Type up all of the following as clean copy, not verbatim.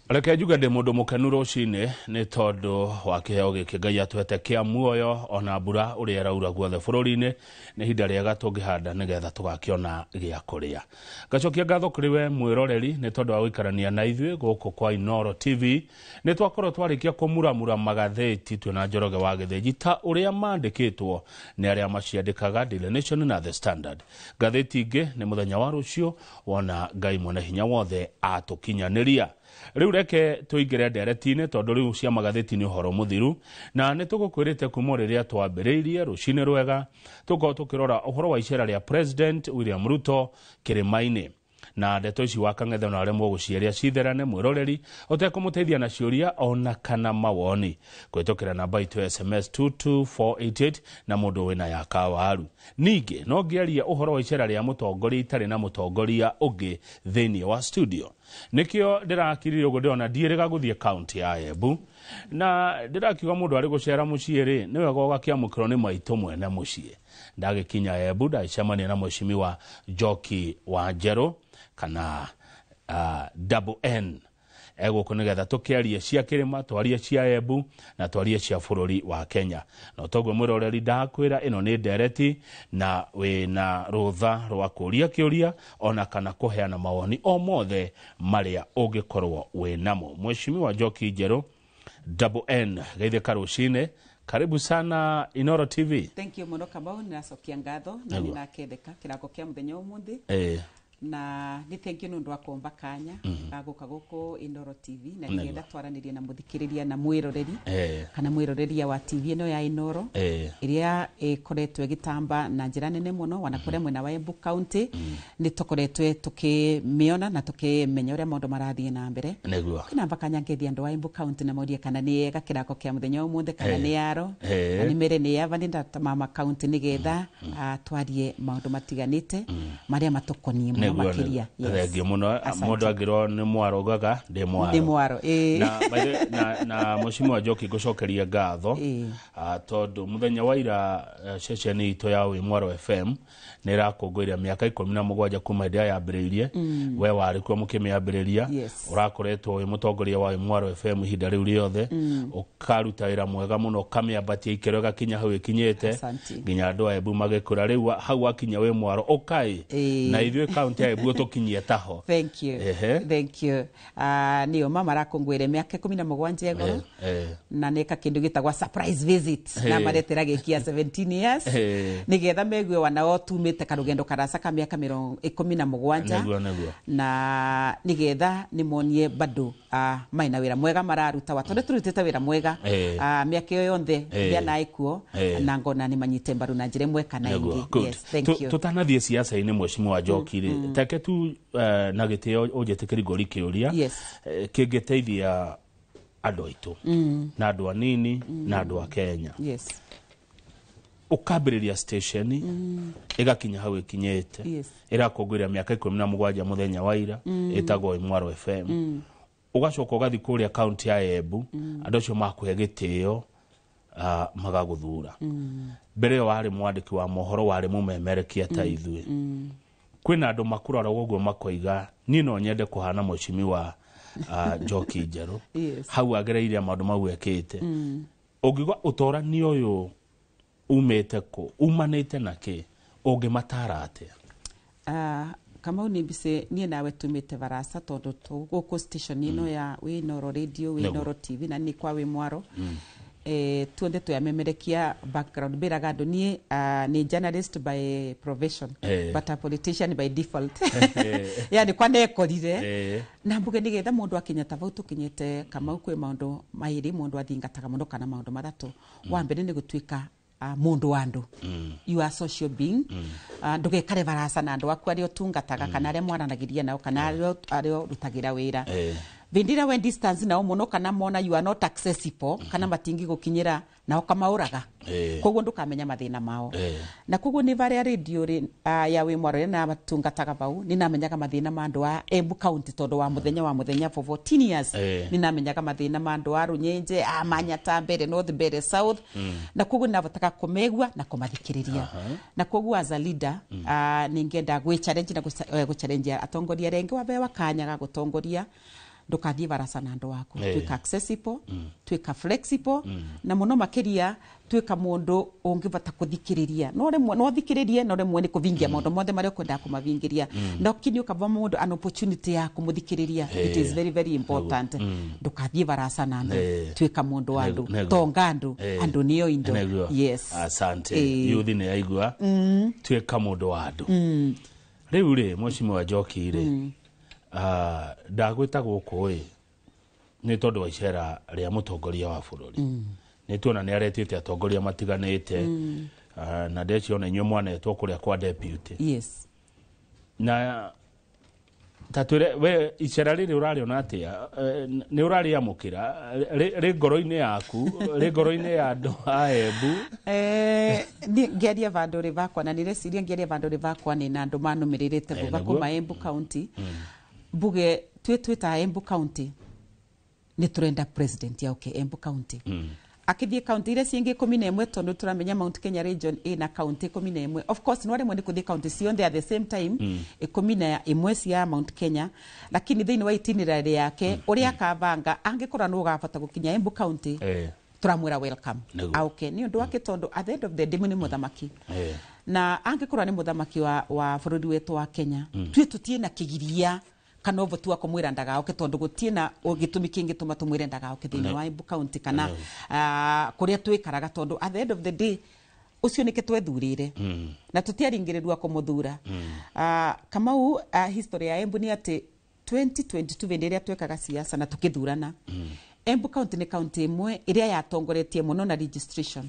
Reke njuge ndĩ mũndũ mũkenu rũcinĩ nĩ tondũ wa kĩheo gĩkĩ Ngai atũhete kĩa muoyo ona mbura ũrĩa ĩraura guothe bũrũri-inĩ. Nĩ ihinda rĩega tũngĩhanda nĩgetha tũgakĩona gĩa kũrĩa. Ngacokia ngatho kũrĩ we mwĩroreri nĩ tondũ wa gũikarania na ithuĩ gũkũ kwa Inooro TV. Nĩ twakorwo twarĩkia kũmuramura magathĩti twĩna Njoroge wa Gĩthĩnji ta ũrĩa mandĩkĩtwo nĩ arĩa maciandĩkaga Daily Nation na The Standard. Ngathĩti ingĩ nĩ mũthenya wa rũciũ wona Ngai mwene hinya wothe atũkinyanĩria. Rĩu reke tũingĩre ndereti-inĩ tondũ rĩu cia magathĩti nĩ ũhoro mũthiru, na nĩ tũgũkwĩrĩte kuma o rĩrĩa twambĩrĩirie rũcinĩ rwega tũkorwo tũkĩrora ũhoro wa icera rĩa President William Ruto kĩrĩma-inĩ. Na ndeto ici wa Kang'ethe no aremwo gũciaria citherane mwĩroreri ũtekũmũteithia na ciũria ona kana mawoni kũhĩtũkĩra namba itũ ya SMS 22488 na mũndũ wĩna ya kawaru. Ningĩ no ngĩaria ũhoro wa icera rĩa mũtongoria itarĩ na mũtongoria ũngĩ thĩinĩ wa studio. Nĩkĩo ndĩrakirire ũguo ndĩrona ndiĩrĩga gũthiĩ kaunti ya Embu. Na ndĩrakiuga mũndũ arĩ gũcera mũciĩ rĩ, nĩ wega ũgakĩamũkĩrwo nĩ maitũ mwene mũciĩ. Ndagĩkinya Embu ndagĩcemania na Mheshimiwa Njoki wa Njerũ kana Double N. Egũkũ nĩgetha tũkĩarie cia kĩrĩma, twarie cia Embu na twarie cia bũrũri wa Kenya. Na toguo mwĩroreri ndakwĩra ĩno nĩ ndereti na wĩna rũtha rwa kũria kĩũria ona kana kũheana mawoni o mothe marĩa ũngĩkorwo wĩnamo. Mheshimiwa Njoki Njerũ Double N, geithĩka rũcinĩ. Karibu sana Inooro TV. Thank you mũno Kamau, nĩracokia ngatho na Nĩguo. nĩrakendeka kĩrako kĩa mũthenya ũmũthĩ. Na nĩ thank you nĩ ũndũ wa kũmba kanya ga gũka gũkũ Inooro TV na nĩgetha twaranĩrie na mũthikĩrĩria na mwĩroreri kana mwĩroreria wa TV ĩno ya Inooro ĩrĩa ĩkoretwo ĩgĩtamba na njĩra nene mũno wana kũrĩa mwena wa Embu County. Nĩ tũkoretwo tũkĩmĩona na tũkĩmenya ũrĩa maũndũ marathiĩ na mbere. Kwĩna kanya ngethia andũ a Embu County na morie kana nĩ ega kĩrako kĩa mũthenya ũmũthĩ kana nĩ yaro na nĩ mere nĩ yava nĩ mama county nĩgetha twarie maũndũ matiganĩte marĩa matũkoniĩ mũno makĩria. Yes. Thengiũ mũno. Asante. Mũndũ angĩrwo nĩ mwaro ugaga ndĩ mwaro. Ndĩ mwaro, ĩĩ. Na, by the way, na Mheshimiwa Njoki ngũcokeria ngatho tondũ mũthenya wa ira ceceni itũ ya Wĩ Mwaro FM nĩ ĩrakũngũĩra mĩaka 17 kuma hĩndĩ ĩrĩa yambĩrĩirie. We warĩ kuo mũkĩmĩambĩrĩria. Ũrakoretwo wĩ mũtongoria wa Wĩ Mwaro FM ihinda rĩu rĩothe, ũkaruta wĩra mwega mũno, ũkamĩambatia ikĩro ĩgakinya hau ĩkinyĩte. Asante. Nginya andũ a Embu magĩkũra rĩu hau wakinya Wĩ Mwaro ũkai na ithuĩ kaunti ya Embu tũkinyie taho. Thank you. Thank you. Nĩo mama arakũngũĩra mĩaka 17 igũrũ. Na nĩka kĩndũ gĩtagwa surprise visit na maretera gĩki ya 17 years nĩgetha megue wanao tumĩte karũgendo karaca ka mĩaka mĩrongo 17. Nĩguo, nĩguo. Na nĩgetha nĩmonie bado maina wĩra mwega mararuta wa tondũ tũrutĩte wĩra mwega mĩaka ĩyo yonthe ndĩanaĩ kuo na ngona nĩ manyite mbaru na njĩra ĩmwe kana ĩngĩ. Good. Yes, thank you. Tũtanathiĩ siasa-inĩ Mheshimiwa Njoki rĩ, take tu na gĩtĩo ũnjĩtĩkĩri ngũri kĩũria kĩngĩteithia andũ aitũ na andũ anini na andũ a Kenya. Ũkambĩrĩria station ĩgakinya hau ĩkinyĩte, ĩrakũngũĩra mĩaka 17 mũthenya wa ira, ĩtagwo Wĩ Mwaro FM. Ũgacoka ũgathiĩ kũrĩa kaunti ya Embu, andũ acio makũhe gĩtĩo, magagũthura. Mbere ĩyo warĩ mwandĩki wa mohoro, warĩ mũmemerekia ta ithuĩ. Kwĩna andũ makũrora ũguo makoiga niĩ no nyende kũhana Mheshimiwa Njoki Njerũ. Hau agereire maũndũ mau ekĩte. Ũngiuga ũtorani ũyũ umĩte kũ, umanĩte na kĩ, ũngĩmatara atĩa? Kamau nĩ mbice niĩ nawe tumĩte barasa tondũ gũkũ station ĩno ya Wĩ Inooro Radio, Wĩ Inooro TV na nĩ kwa Wĩ Mwaro. Tuothe twamemerekia background mbĩraga andũ niĩ nĩ journalist by profession but a politician by default. Yani kwa nekorire. Na mbuge nĩgetha mũndũ akinya ta vau tũkinyĩte Kamau kwĩ maũndũ maĩrĩ mũndũ athingataga mũno kana maũndũ matatũ. Wa mbere nĩ gũtuĩka mũndũ wa andũ. You are social being. Ndũgekare baraca na andũ aku arĩa ũtungataga kana arĩa mwaranagĩria nao kana arĩa ũrutagĩra wĩra. Hĩndĩ ĩrĩa we distance nao mũno kana mona you are not accessible kana matingĩgũkinyĩra nao kamaũraga. Koguo ndũkamenya mathĩna mao. Na koguo nĩ varĩa radio rĩ, ya Wĩ Mwaro rĩ natungataga vau, nĩ namenyaga mathĩna ma andũ a Embu County tondũ wa mũthenya wa mũthenya for 14 years. Nĩ namenyaga mathĩna ma andũ a Rũnyenje, a Manyata, Mbere North, Mbere South. Na koguo nĩ nabotaga kũmegua na kũmathikĩrĩria. Na koguo as a leader, nĩ ngenda gwĩ challenge na gũ challenge atongoria arĩa angĩ wabewa kanya ga gũtongoria. Ndukathie barasa na andu aku. Tuika accessible, tuika flexible, na muno makiria tuika mundu ungivata kuthikiriria. No remwe no thikiririe, no remwe ni kuvingia maundu mothe maria ukwenda kumavingiria, no kini ukava mundu an opportunity ya kumuthikiriria. It is very very important. Ndukathie barasa na andu, tuika mundu wa andu, tonga andu, andu niyo indo. Yes. Asante. Yuthi ni aigua tuika mundu wa andu. Riu ri Mheshimiwa Njoki ri, ndagwĩta gũkũ ĩ nĩ tondũ wa icera rĩa mũtongoria wa bũrũri. Nĩ tuona nĩ aretĩte atongoria matiganĩte, na ndeciona inyuĩ mwanetwo kũrĩa kwa deputy. Yes. Na ta twĩre we icera rĩrĩ ũrarĩona atĩa? Nĩ ũrarĩamũkĩra rĩ ngoro-inĩ yaku, rĩ ngoro-inĩ ya andũ a Embu? Ngĩaria vandũ rĩ vakwa, na nĩreciria ngĩaria vandũ rĩ vakwa nĩ na andũ manũmĩrĩrĩte vuva kuma Embu County. Mbuge twĩ ta Embu County nĩ tũrenda president yauke Embu County. Akithie county iria ciingĩ 11, tondu turamenya Mount Kenya region ina county 11. Of course no rĩmwe nĩ kũthiĩ county ciothe at the same time 11 cia Mount Kenya, lakini thĩinĩ wa itinerary yake ũrĩa akabanga, angĩkorwo nĩ ũgabata gũkinya Embu County, turamwĩra welcome auke. Nĩ ũndũ wake, tondu at the end of the day nĩ mũthamaki, na angĩkorwo nĩ mũthamaki wa bũrũri wetu wa Kenya, tue tũtiĩ na kĩgiria kana ũvoti wa kũmwĩra ndagaoke, tondu gũtiĩ na gĩtũmi kĩngĩtũma tũmwĩre ndagaoke thĩinĩ wa Embu County kana kũrĩa twĩkaraga, tondu at the end of the day ũcio nĩkĩ twethurire na tũtiaringĩrĩrua kũmũthura. Kamau, history ya Embu nĩ atĩ 2022 hĩndĩ ĩrĩa twekaga siasa na tũkĩthurana, Embu County nĩ county ĩmwe ĩrĩa yatongoretie mũno na registration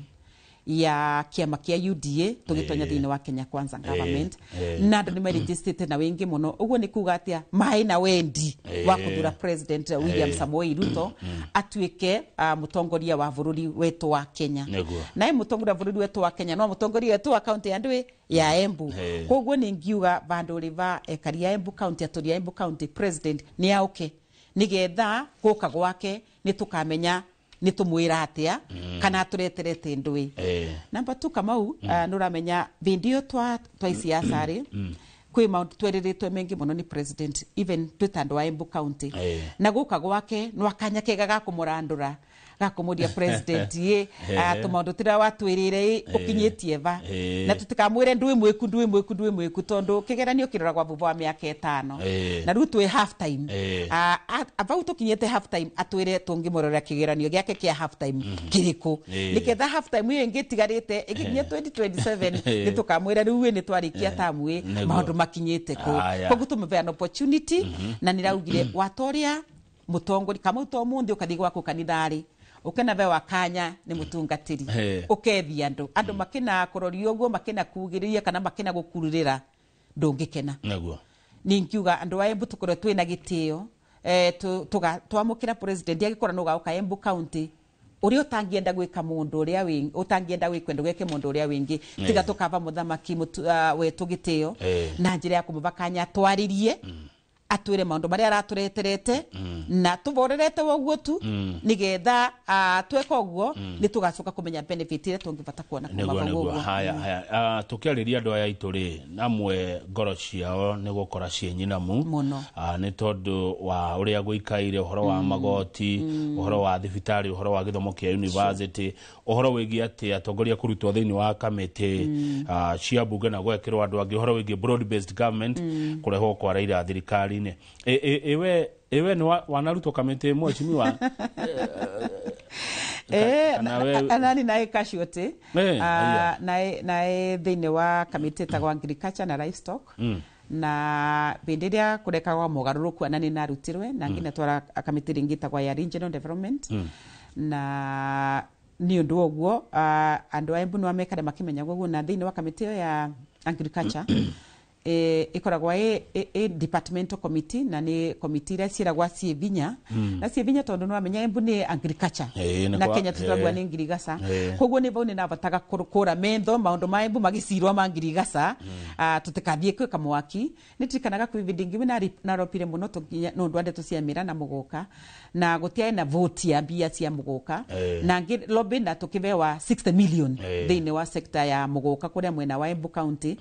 ya kiama kia UDA tugitonya thiini wa Kenya Kwanza government, na andu ni maregistete na wingi muno. Uguo ni kuga atia mai na wendi wa kuthura President William Samoei Ruto atuike mutongoria wa bururi wetu wa Kenya. Na mutongoria wa bururi wetu wa Kenya no mutongoria wetu wa county ya ndui ya Embu. Koguo ni ngiuga vandu riva ekari ya Embu County, aturi ya Embu County, president ni auke nigetha guka gwake ni tukamenya ni tumwira atia kana tureterete ndui. Namba 2, Kamau, nuramenya vindi iyo twa siasa ri kwi maundu tweriritwe mengi muno ni president, even twita andu a Embu County, na guka gwake no akanya kega ga kumurandura, gakumuria president ye tumaundu tira watwirire ukinyitie va, na tutikamwire ndui mwiku ndui mwiku ndui mwiku, tondu kigeranio kiroragwa vuva wa miaka 5, na riu twi half time. Avau tukinyite half time, atwire tungimurora kigeranio giake kia half time kiriku, niketha half time iyo ingi tigarite ikinyia 2027 ni tukamwira riu ni twarikia tamu i maundu makinyite ku. Koguo tumuve an opportunity, na niraugire watoria mutongori kama to munthi ukathii gwaku kanithari ukena ve wakanya ni mutungatiri ukethia andu makina kuroria uguo, makina kugiriria kana makina gukururira, ndungikena. Naguo ningiuga andu a Embu tukorwo twina gitio, twamukira president agikora no gauka Embu County. Uria utangienda gwika mundu uria wingi, utangienda gwikwenda gwike mundu uria wingi, tiga tukava muthamaki wetu gitio na njira ya kumuvakanya twaririe, atwire maundu maria aratureterete na tuvorerete woguo tu, nigetha tweka uguo ni tugacoka kumenya benefit iria tungibata kuona kuma vau. Haya haya, tukiariria andu aya aitu ri, namwe ngoro ciao ni gukora ciĩ nyinamu nĩ tondu wa uria guikaire, uhoro wa magoti, uhoro wa thibitari, uhoro wa githomo kia university, uhoro wigie ati atongoria kurutwo thiini wa kamiti cia bunge na gwekirwo andu angi, uhoro wigie broad based government kurehwo kwa Raila thirikari. Ewe ni wanarutwo kamiti mheshimiwa? Anani nae casualty nae thiini wa kamiti etagwo agriculture na livestock, na bindi iria kurekagwa mogaruruku anani narutirwe na nginya twara kamiti ringi etagwo ya regional development. Na ni undu uguo andu a Embu no mekare makimenya guo, na thiini wa kamiti iyo ya agriculture ikoragwa e departmental committee, na ni committee iria ciiragwa ciĩ vinya, na ciĩ vinya tondu nĩwamenya Embu nĩ agriculture na Kenya tutagwa nĩ ngirigaca. Koguo nĩ vau nĩ nabataga kũra mentho maundu ma Embu magicirwo ma ngirigaca, tutikathiĩ kwĩka mwaki. Nĩ tirikanaga kwĩ vindi ingĩ naropire mũno nũndũ wa ndeto cia mĩra na mũgũka, na gũtiarĩ na vote ya mbia cia mũgũka, na ngĩ lobby na tũkĩbewa 60 million thĩinĩ wa sector ya mũgũka kũrĩa mwena wa Embu County,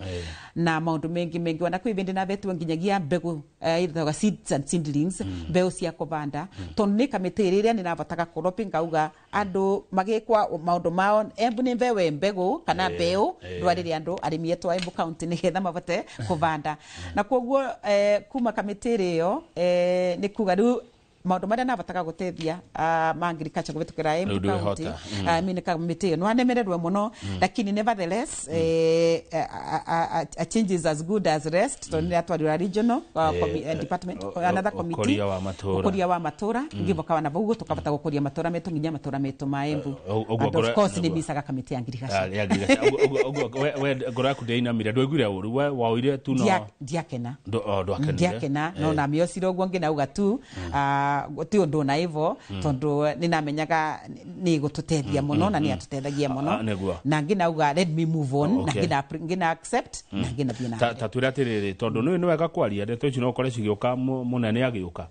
na maundu mengi. mengi ona kwĩ bindi nabetwe nginyagia mbegu ĩtagwa seeds and seedlings, mbeu cia kũbanda, tondũ nĩ kamĩtĩ ĩrĩa nĩnavotaga kũropi ngauga andũ magĩkwa maũndũ mao Embu nĩ mbewe mbegũ kana mbeu ndwarĩre andũ arĩmi etũ a Embu County nĩgetha mavote kũbanda. Na koguo kuma kamĩtĩ ĩyo nĩ kuga rĩu maũndũ marĩa navotaga gũteithia ma agriculture kũhĩtũkĩra Embu Rĩu County, ndwĩhota. Mimi kamĩtĩ ĩyo nĩwanemererwo mũno, lakini nevertheless a change is as good as rest, tondũ nĩratwarirwo regional department, another committee. Ũkũria wa matũũra. Ũkũria wa matũra ngĩvokawa na vau tũkavota gũkũria matũra metũ nginya matũra metũ ma Embu. Ũguo And of course nĩ nĩguo. micaga kamĩtĩ ya ngirigaca. Ya ngirigaca. Ũguo we ngoro yaku ndĩinamire, ndwaiguire ũru, we waoire tu no Ndiakena. Ndwakenire. Ndiakena, no namiocire ũguo ngĩnauga tu ti ũndũ na ivo, tondũ nĩnamenyaga nĩ gũtũteithia mũno na nĩ atũteithagia mũno. Nĩguo. Na ngĩnauga let me move on na ngĩna accept na ngĩnathiĩ na ta mbere. Ta twĩre atĩrĩrĩ, tondũ nĩ wega kwaria ndeto ici no ũkore cigĩũka mũnene agĩũka.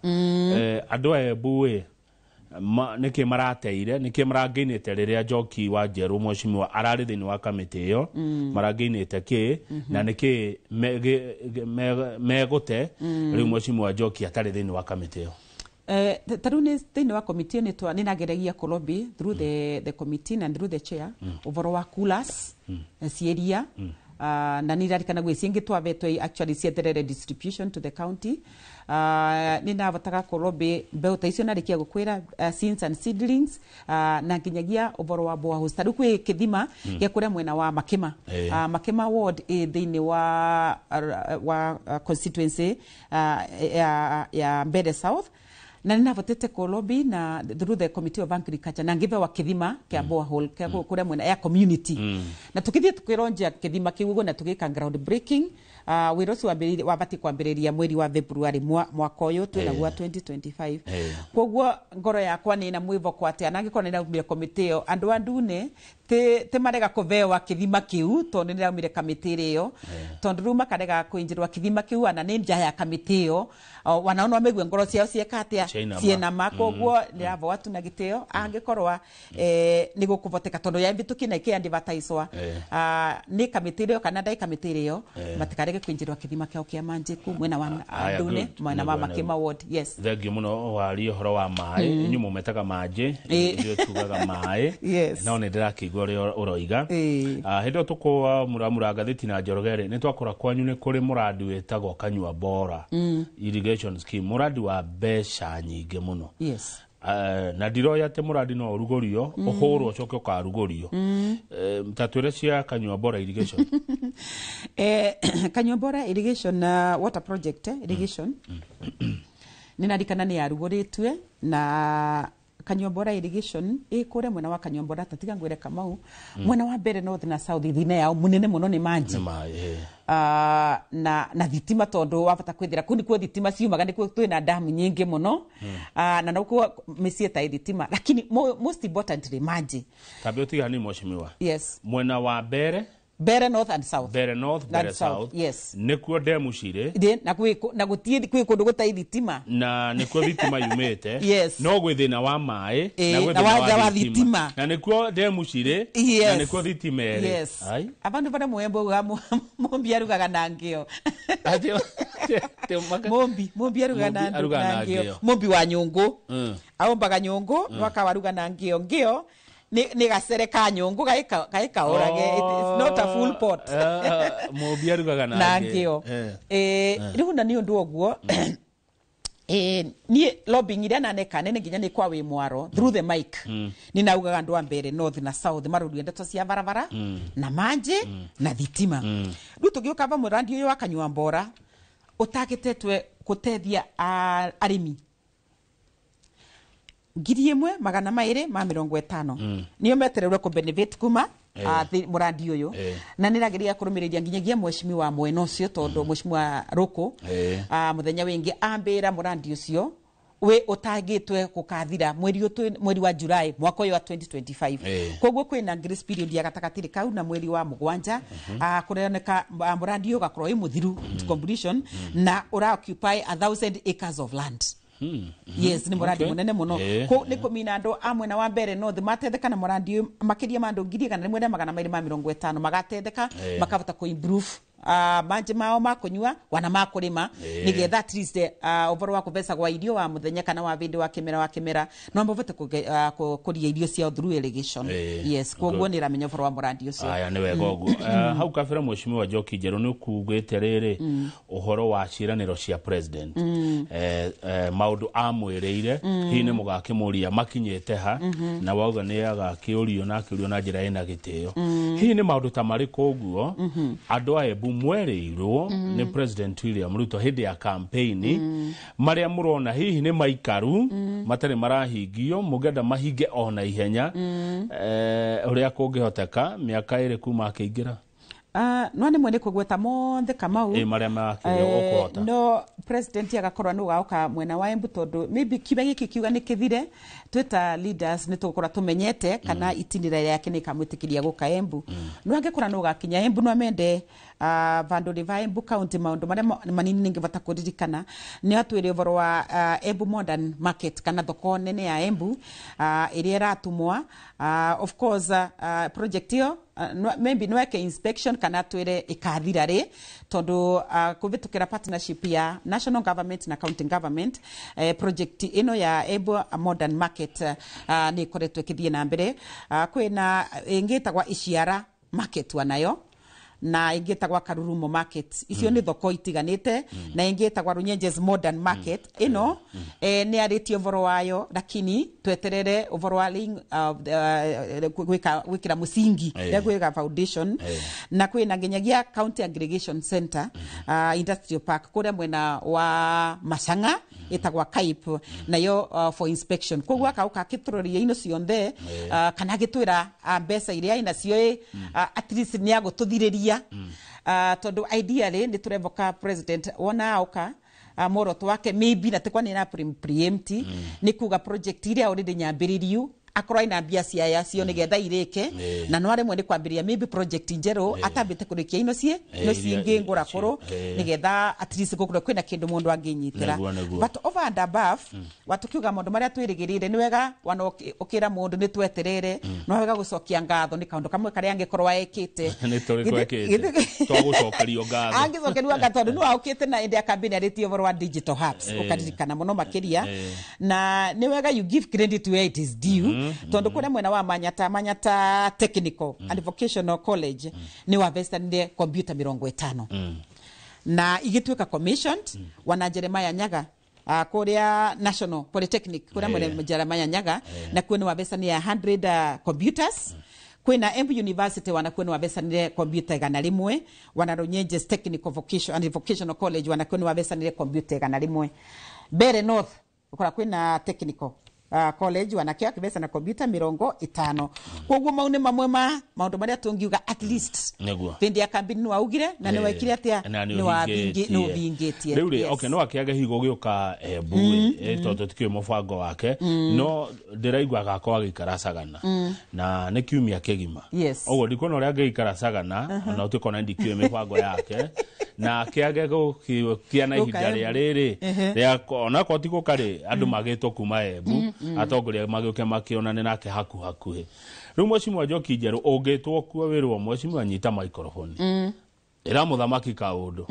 Andũ a Embu ĩ nĩkĩ marateire, nĩkĩ marangĩinĩte rĩrĩa Njoki wa Njerũ mheshimiwa ararĩ thĩinĩ wa kamĩtĩ ĩyo, marangĩinĩte kĩ na nĩkĩ megũte rĩu mheshimiwa Njoki atarĩ thĩinĩ wa kamĩtĩ ĩyo? Ta rĩu nĩ thĩinĩ wa committee nĩ nĩ nageragia kũ-lobby through the committee na through the chair ũhoro wa coolers cieria, na nĩ irarikana gwĩ ciĩngĩ twavetwe actually cieterere distribution to the county. Nĩ ndavotaga kũ-lobby mbeũ ta icio narĩkia gũkwĩra, seeds and seedlings, na nginyagia ũhoro wa boreholes. Ta rĩu kwĩ kĩthima gĩa kũrĩa mwena wa Makima. Makima ward ĩ thĩinĩ wa constituency ya Mbere South, na ninavotete kũ-lobby na through the committee of agriculture na ngĩbewa kĩthima kĩa borehole kĩa kũrĩa mwena ya community, na tukithie tukironja kĩthima kĩu ũguo na tũgĩka ground breaking. Wĩra ũcio wabatiĩ kwambĩrĩria mweri wa February mwaka ũyũ twĩnaguo wa 2025. Koguo ngoro yakwa nĩ na mwĩvoko atĩ anangĩkorwo nĩ ndaumire komĩtĩ ĩyo, andũ a Ndune ti marega kũvewa kĩthima kĩu tondũ nĩ ndaumire kamĩtĩ ĩyo, tondũ rĩu makarega kũinjĩrwa kĩthima kĩu ana nĩ nja ya kamĩtĩ ĩyo. Wanao no maigue ngoro ciao cieka atĩa? Ciainama. Cienama. Koguo ndĩravoa tu na gĩtĩo angĩkorwa nĩ gũkũvoteka, tondũ yambĩtũkie na ĩkĩadvertiswa nĩ kamĩtĩ ĩyo kana ndai kamĩtĩ ĩyo, matikarege kũinjĩrwa kĩthima kĩao kĩa manjĩ kũ mwena wa Aya, Ndune, good. mwena wa Nĩguo, Makima nĩguo. ward, yes. Thengiũ mũno warie ũhoro wa maĩ, inyuĩ mũmetaga manjĩ, ithuĩ tugaga maĩ. No nĩ ndĩrakĩigua ũrĩa ũroiga. Hĩndĩ ĩyo tũkũmuramura ngathĩti na Njoroge rĩ, nĩ twakora kwanyu nĩ kũrĩ mũrandi wĩtagwo Kanyua Bora irrigation scheme, mũrandi wa mbeca nyingĩ mũno. Na ndiroya atĩ mũrandi no ũrugũrio, ũhũrwo, ũcoke ũkarugũrio. Ta twĩre cia Kanyua Bora irrigation. Kanyua Bora irrigation, water project, irrigation nĩ narikana nĩ yarugũrĩtue, na Kanyua Bora irrigation ĩ kũrĩa mwena wa Kanyua Bora. Tatiga ngwĩre Kamau, mwena wa mbere north na south thina yao mũnene mũno nĩ manji Nĩ maĩ. Na thitima, tondũ wabata kwithira kuu nikuo thitima ciumaga, nikuo twina damu nyingi muno, na nokuo mĩciĩ ta thitima, lakini most importantly manji. Tambe ũtigani mheshimiwa. Yes. Mwena wa mbere Mbere north and south. Mbere north, mbere And south, south. Yes. Nĩkuo ndemu cirĩ. Na kwĩ na gũtiĩ kwĩ kũndũ gũtarĩ thitima. Na nĩkuo thitima yumĩte. No gwĩ thĩna wa maĩ na gwĩ na thĩna wa thitima. Na nĩkuo ndemu cirĩ na nĩkuo thitima ĩrĩ. Ai. Abandu baria mwembo uga mumbi arugaga na ngĩo. Mumbi arugaga na Mumbi arugaga na na ngĩo. ngĩo. Mumbi wa nyũngũ aumbaga nyũngũ no akawaruga na ngĩo. Ngĩo nĩ gacere ka nyũngũ gaĩ kaũrage. It's not a full pot. Mumbi arugaga na Na ngĩo. Rĩu na nĩ ũndũ ũguo niĩ lobbying iria naneka nene nginya nĩ kwa wĩ mwaro through the mic nĩ naugaga andũ a mbere north na south marorie ndeto cia barabara na manjĩ na thitima. Rĩu tũgĩũka va mũrandi ũyũ wa Kanyua Mbora ũtagĩtetwe gũteithia arĩmi 1250 nĩo metererwo kũ benefit kuma mũrandi ũyũ. Na nĩrageria kũrũmĩrĩria nginyagia mheshimiwa mwena ũcio, tondũ mheshimiwa Rũkũ mũthenya wĩngĩ ambĩra mũrandi ũcio wĩ ũtangĩtwe gũkathira mweri ũyũ mweri wa July mwaka ũyũ wa 2025. Koguo kwĩna grace period ya gatagatĩ kau na mweri wa mũgwanja, kũroneka mũrandi ũyũ ũgakorwo wĩ mũthiru to completion na ũra occupy 1,000 acres of land. Yes, nĩ mũrandi mũnene mũno. Nĩ kũmina andũ a mwena wa mbere north matetheka na mũrandi ũyũ makĩria ma andũ 1250 magatetheka, makahota kũ improve manji mao makunyua wana makurima nigetha at least uvoro wa kubesa gwa irio wa muthenya kana wa vindi wa kimera no mbovote kuria irio ciao through irrigation. Yes, koguo ni ramenya uvoro wa murandi ucio. Aya ni wega uguo. Hau kabere mheshimiwa Njoki Njeru ni ukugite riri uhoro wa ciraniro cia president, maundu amwiriire hihi ni mugakimuria makinyite ha na wauga ni agakiurio na akiurio na njira ina gitio, hihi ni maundu ta mariku uguo andu a Embu mwerirwo ni President William Ruto hindi ya campaign maria murona hihi ni maikaru matari marahingio mugenda mahinge ona ihenya uria kungihoteka miaka iri kuma akiingira? No ni mwene kugweta monthe Kamau maria makire ukuhota no president agakorwa no gaoka mwena wa Embu tondu maybe kiuga giki kiuga ni kithire twita leaders ni tugukorwa tumenyete kana itinira yake ni kamwitikiria guka Embu. No angikora no gakinya Embu no amende vandu riva Embu county maundu maria manini ningivota kuririkana ni atwire uvoro wa Embu modern market kana thoko nene ya Embu iria iratumwa. Of course project iyo maybe nweke inspection kana twire ikathira ri tondu kuvitukira partnership ya national government na county government, project ino ya Embu modern market ni ikoretwo ikithie na mbere. Kwina ingitagwa Iciara market wanayo na ingi tagwa Karurumo market, icio ni thoko itiganite, na ingi tagwa Runyenjes modern market ino ni aritie uvoro wayo, lakini tweterere uvoro wa gwikira musingi ya gwika foundation. Na kwina nginyagia county aggregation center, industrial park kuria mwena wa Machanga itagwa Kaip nayo for inspection. Koguo akauka akituroria ino cionthe kana agitwira mbeca iria inacio at least ni agututhiriria, tondu ideally ni turevoka president wona auka muoroto wake maybe na tikwa ni na preempt ni kuga project iria already nyambiririu akorwo ina mbia ciaya cio nigetha irike, na no aremwe ni kwambiria maybe project njeru atambite kurikia ino cie ino cingi ngura kuru nigetha at least gukorwo kwina kindu mundu anginyitira. But over and above watukiuga maundu maria twirigirire ni wega wana ukira mundu ni tweterere no wega gucokia ngatho ni kaundu kamwe karia angikorwo ekite ni turi kwekite twagucokerio ngatho angicokerio ngatho tondu ni waukite na indi ya campaign aritie uvoro wa digital hubs ukaririkana muno makiria, na ni wega you give credit where it is due. Tondu kuria mwena wa Manyata Technical and Vocational College ni wavestanire computer 50 na igituika commissioned. Wana Jeremiah Nyaga kuria National Polytechnic kuria mwena Jeremiah Nyaga na kuo ni wavestanire 100 computers. Kwina Embu University wanakuwa ni wavesanire computer 100, wana Runyenjes Technical Vocation and Vocational College wanakuwa ni wavesanire computer 100. Mbere North ukora kwina Technical college wanakia kibesa na computer 50. Koguo mau ni mamwe ma maundu maria tungiuga at least vindi ya kambini ni waugire na ni waikire atia ni wabingi ni ubingitie riu ri. Okay, no akiage higo gioka Embu tondu tikiu mubango wake no ndiraigua agakorwo agĩikara Sagana na nĩ kiumia kĩgima ũguo ndikuona ũrĩa angĩikara Sagana na ũtuĩka ona ndikĩũĩ mĩbango yake na kĩage gũkia na ihinda rĩa rĩrĩ rĩa onakorwo ti gũka rĩ andũ magĩtwo kuma Embu atongoria magĩũke makĩonane nake haku hakuhĩ. Rĩu mheshimiwa Njoki Njeru ũngĩtwo kuo wĩrwo mheshimiwa nyita microphone ĩra mũthamaki kaũndũ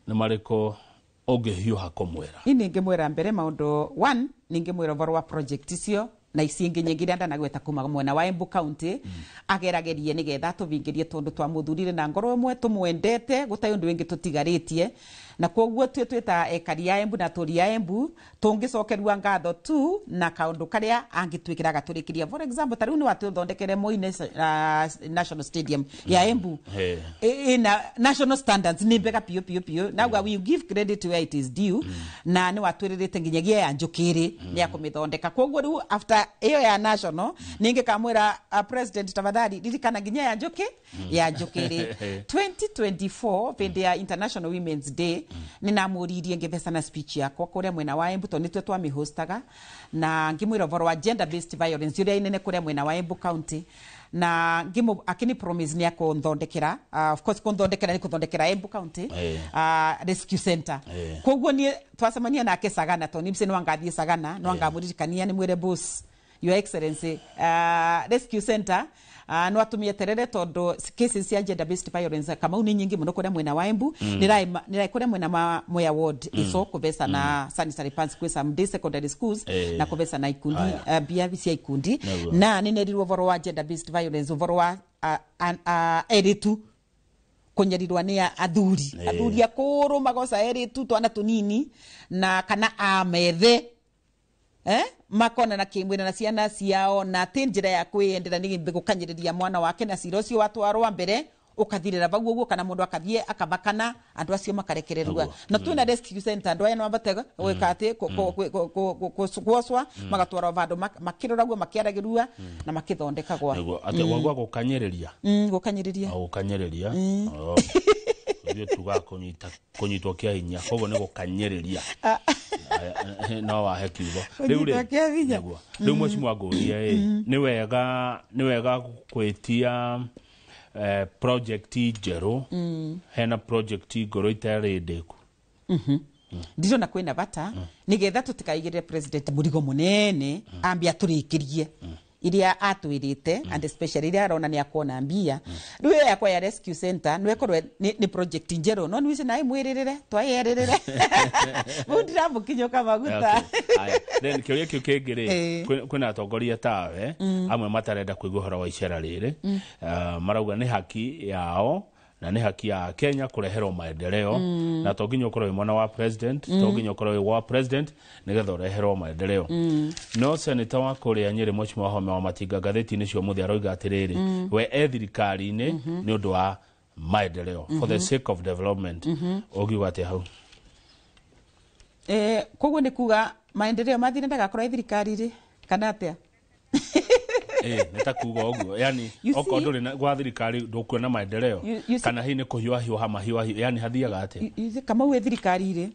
nĩ marĩkũ ũngĩhiũha kũmwĩra? Ini ngĩmwĩra mbere maũndũ one ningĩmwĩra ũhoro wa project icio na ici ingĩ nyingĩ iria ndanagweta kuma mwena wa Embu county ageragerie nigetha tũvingirie tondu twamuthurire na ngoro ĩmwe tũmwendete gũtarĩ ũndũ wĩngĩ tũtigarĩtie, na koguo tue twĩta ekari a Embu na tũri a Embu tũngĩcokerua ngatho tu na kaũndũ karĩa angĩtwĩkĩra agatũrĩkĩria. For example ta rĩu nĩ watũthondekere Moi National Stadium ya Embu ina national standards ni mbega piũ piũ piũ, na we give credit where it is due, na nĩ watwĩrĩrĩte nginyagia ya Njũkĩrĩ nĩ akũmĩthondeka. Koguo rĩu after iyo ya national ninge kamwira president tafadhali ririkana nginya ya Njoki ya Njũkĩrĩ 2024 vindi ya International Women's Day ninamuririe ngivesa na speech yakwa kuria mwena wa Embu tondu nitwe twamihostaga na ngimwira uvoro wa gender based violence uria inene kuria mwena wa Embu county na ngimu akini promise ni akunthondekera, of course kunthondekera ni kuthondekera Embu county rescue center. Koguo ni twacemania nake Sagana tondu nimse no Sagana no angamuririkania ni mwire boss Your Excellency, rescue center No atumieterere tondu cases cia gender based violence Kamau ni nyingi muno kuria mwena wa Embu, nirai kuria mwena ma Mwea ward iso kuvesa na sanitary pads kwi some day secondary schools na kuvesa na ikundi, mbia cia ikundi. Na ninerirwo uvoro wa gender based violence, uvoro wa eritu kunyarirwa ni athuri, athuri akuru magoca eritu twana tunini na kana amethe, makona na kimwira na ciana ciao, na ti njira ya kwiyendera ni gukanyiriria mwana wake, na cira ucio watwarwa mbere ukathirira vau uguo, kana mundu akathie akabakana, andu acio makarekererua. Na twina rescue center, andu aya no mabate gwika ati kuocwa magatwarwo vandu makiroragwo, makiaragirua na makithondekagwa. Nĩguo atĩ gwagwa gũkanyĩrĩria. Gukanyiriria. O gũkanyĩrĩria. Oh. Ithuĩ tugaga kũnyita, kũnyitwo kĩa hinya, koguo nĩ gũkanyĩrĩria. Aya, no wahe kiugo rĩu rĩ. Kũnyitwo kĩa hinya. Nĩguo rĩu mheshimiwa ngũrie ĩ, nĩ wega gwĩtia project njerũ hena project ngũrũ itarĩ ndĩku? Ndirona kwina bata, nigetha tutikaigirire president murigo munene, ambia aturikirie iria atwirite, and especially iria arona ni akuona mbia. Riu iyo yakwa ya rescue center no ikorwe ni project njeru, no niwice nawe mwiririre twayererere mu ndiramukinyuka maguta. Okay. Aya, then kĩũria kĩu kĩngĩ rĩ, kwĩna atongoria tawe amwe matarenda kũigua ũhoro wa icera rĩrĩ. Marauga nĩ haki yao na nĩ haki ya Kenya kũreherwo maendeleo, na to nginya ũkorwo wĩ mwana wa president, to nginya ũkorwo wĩ wa president nĩgetha ũreherwo maendeleo. No seneta wa kũrĩa Nyĩrĩ, Mheshimiwa Wahome wa Matinga, ngathĩti-inĩ cia ũmũthĩ aroiga atĩrĩrĩ, we e thirikari-inĩ nĩ ũndũ wa maendeleo, for the sake of development. Ũngiuga atĩa hau? Koguo nĩ kuga maendeleo mathire ndagakorwo e thirikari rĩ, kana atia? Nĩ ta kuga ũguo, yani You see- okorwo ndũrĩ gwa thirikari ndũkuona maendeleo. You see- Kana hihi nĩ kũhiũha hiũha mahiũha, yani hathiaga atĩa? You see, Kamau, ĩ thirikari rĩ,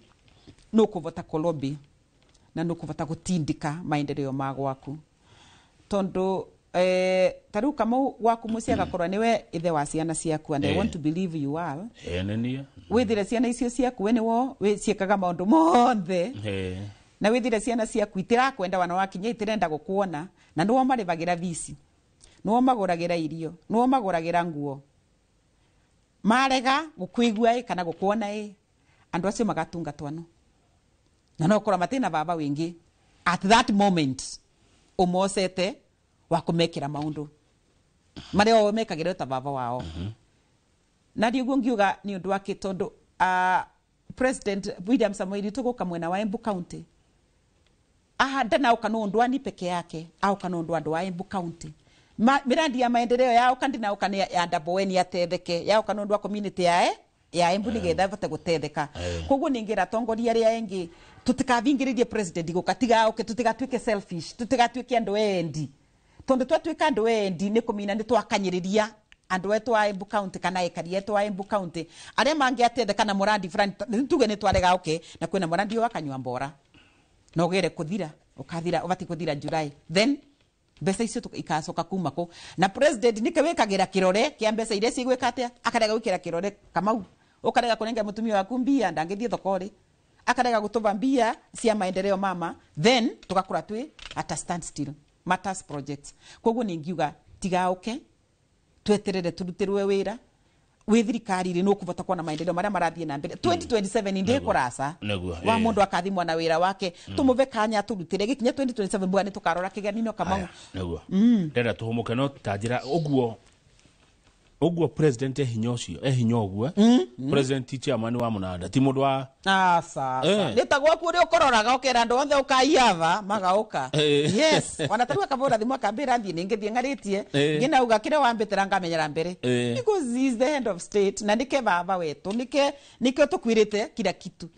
nũ kũvota kũlobby na nũ kũvota gũtindĩka maendeleo ma gwaku, tondu ta rĩu Kamau, gwaku mũciĩ agakorwo nĩwe ithe wa ciana ciaku, and I want to believe you are. Nĩ niĩ. Withire ciana icio ciaku we nĩwo ciĩkaga maũndũ mothe, na withire ciana ciaku itirakwenda, wana wakinya itirenda gukuona, na nĩwo marĩvagĩra vici, nĩwo magũragĩra irio, nĩwo magũragĩra nguo, marega gukwigua ĩ kana gukuona ĩ, andu acio magatunga twano, na no korwo matina baba wingi at that moment umocete wa kumekira maundu maria o mekagĩra ta baba wao. Na ndiuguo ngiuga nĩ ũndũ wake, tondu President William Samoei Ruto gũka mwena wa Embu County aha ndanauka no undu ani peke yake, auka no undu andu wa Embu County. Mirandi ya maendeleo yauka ndinauka ni ya Ndaboeni atetheke, yauka no undu wa community ya Embu nigetha avote gutetheka. Koguo ningira atongoria aria engi tutikathingiririe president guka, tiga oke, tutigatuike selfish, tutigatuike andu endi, tondu twatuika andu endi ni kumina ni twakanyiriria andu etu a Embu County kana aikari etu a Embu County aria mangiatetheka na murandi fulani. Tuge ni twarega oke na kwina murandi wa kanyua mbora na ugere kuthira ukathira ubati kuthira July, then mbeca icio ikacoka kuma ku? Na president nike wikagira kirore kia mbeca iria cigwika atia? Akarega gwikira kirore, Kamau, ukarega kunenga mutumia waku mbia ndangithie thoko-ri, akarega gutuva mbia cia maendeleo mama, then tugakura twi at a standstill matters projects. Koguo ningiuga tigauke, tweterere turutirwe wira. Wi thirikari ri nukuvota kuona maendeleo maria marathie na mbere 2027 ndi kuraca wa mundu akathimwa na wira wake, tumuve kanya turutire gikinya 2027 mbwa ni tukarora kiganino, Kamau. Aya, nĩguo ndenda tũhũmũke, no ta njĩra ũguo ũguo president e hinya ũcio, e hinya ũguo, president ti chairman wa mũnanda, ti mũndũ wa Aca nä ta gwaku å rä a å kåroraga å kera andå othe å kaiava magauka. Yes, ona tarä u akabå ra thimå akambä ra thiä nä ngä thiä ng'arä tie ngä nauga kä rä a wambä tä ra ngamenyera mbere, because he is the head of state na nä ke baba wetå, nä kä tå kwirä te kila kitu.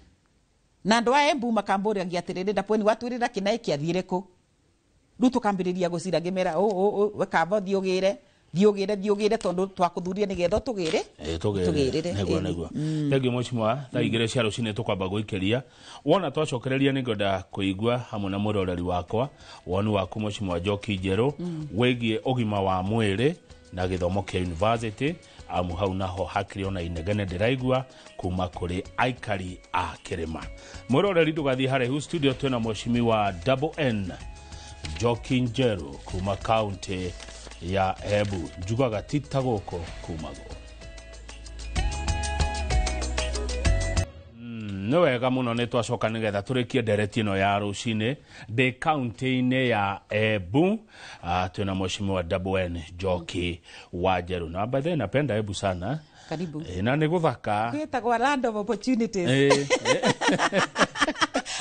Na andå a Embu makambå ragia atä rä rä ndapweni watwä rä ra kä naä kä athire kå rä u tå kambä rä ria gå cira ngä mera we kamba thiä å gä re, thiä å gä re, thiä å gä re, tondå twakå thuria nä getha tå gä re. Tũgĩrĩre. Tũgĩrĩre, Nĩguo. Nĩguo, thengiũ mheshimiwa. Thaa 2 cia rũcinĩ tũkwamba gũikĩria wona twacokereria, nĩ ngwenda kũigua hamwe na mwĩroreri wakwa woni waku, mheshimiwa Njoki Njerũ, wĩgiĩ ũgima wa mwĩrĩ na gĩthomo kĩa university, amu hau naho hakĩrĩ ona inegene ndĩraigua kuma kũrĩ aikari a kĩrĩma. Mwĩroreri, ndũgathiĩ haraihu, studio twĩna mheshimiwa Double N Njoki Njerũ kuma kaunti. ya Embu. Njugaga ti ta gũkũ kumagwo. Nĩ wega mũno nĩ twacoka nĩgetha tũrĩkie ndereti ĩno ya rũcinĩ ndĩ kaunti-inĩ ya Embu. Twĩna mheshimiwa Double N Njoki wa Njeru, na by the way napenda Embu sana. Karibu. Na nĩ gũthaka. Gwĩtagwo land of opportunities.